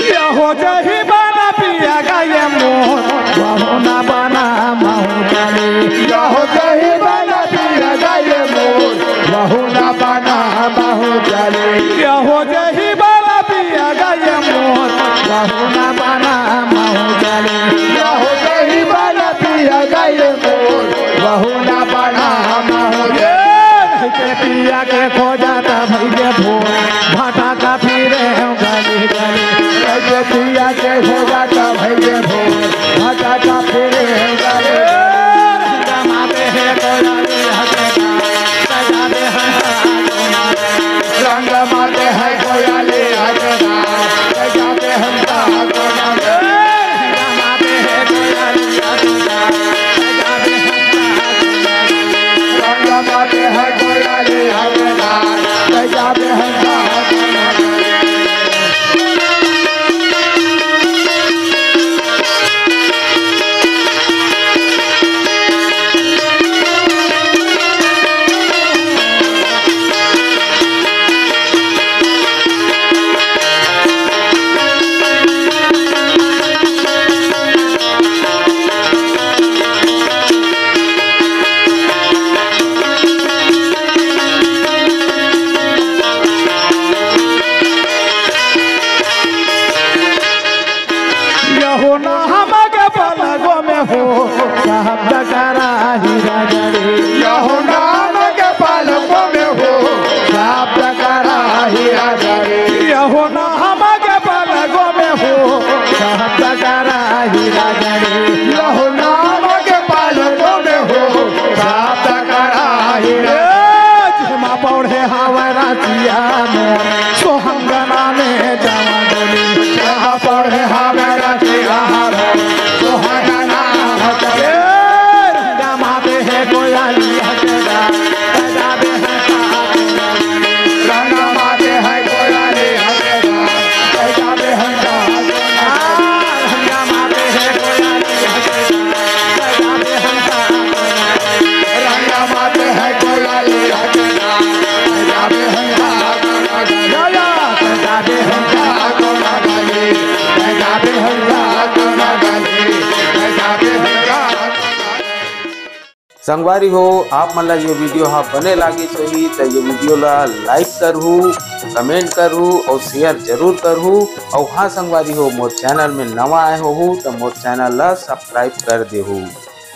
यहो जही बना पिया गा ये मोर, वहू ना बना महू जाले। यहो जही बना पिया गा ये मोर, वहू ना बना महू जाले। यहो जही बना पिया गा ये मोर, वहू ना बना महू जाले। यहो जही बना पिया गा ये मोर, वहू ना बना महू जाले। ये के पिया के खोजा त भइगे भोर, भाटा का फिरे गली गली। के पिया के खोजा त भइगे भोर, भाटा का फिरे गली गली। रंगा माते है कोयली हकदार, सजा दे हम रंगा माते है कोयली हकदार, सजा दे हम रंगा माते है कोयली हकदार। यहो नाम के पलगों में हो, शब्द करा हीरा जड़ी। यहो नाम के पलगों में हो, शब्द करा हीरा जड़ी। यहो नाम के पलगों में हो, शब्द करा हीरा जड़ी। यहो नाम के पलगों में हो, शब्द करा हीरा। ए, जेमा पौड़े हावय रचिया मोर, सोहंगना में जमा डोली। जेमा पौड़े हावय रचिया मोर, सोहंगना में जमा। ए, रंगा माते है कोयली हकदार, पैदा बेहंदा। रंगा माते है कोयली हकदार, पैदा बेहंदा। आ, रंगा माते है कोयली हकदार, पैदा बेहंदा। रंगा माते है कोयली हकदार, पैदा बेहंदा। या, या। पैदा बेहंदा कोना गली, पैदा बेहंदा कोना गली, पैदा बेहंदा। संगवारी हो, आप मन ला ये video हा बने लागिस होही त ये video ला like करहू, comment करहू और share जरूर करहू। और हाँ संगवारी हो, मोर channel में नवा आए होहू त मोर channel ला subscribe कर देहू।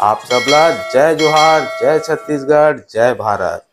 आप सब ला जय जोहार, जय छत्तीसगढ़, जय भारत।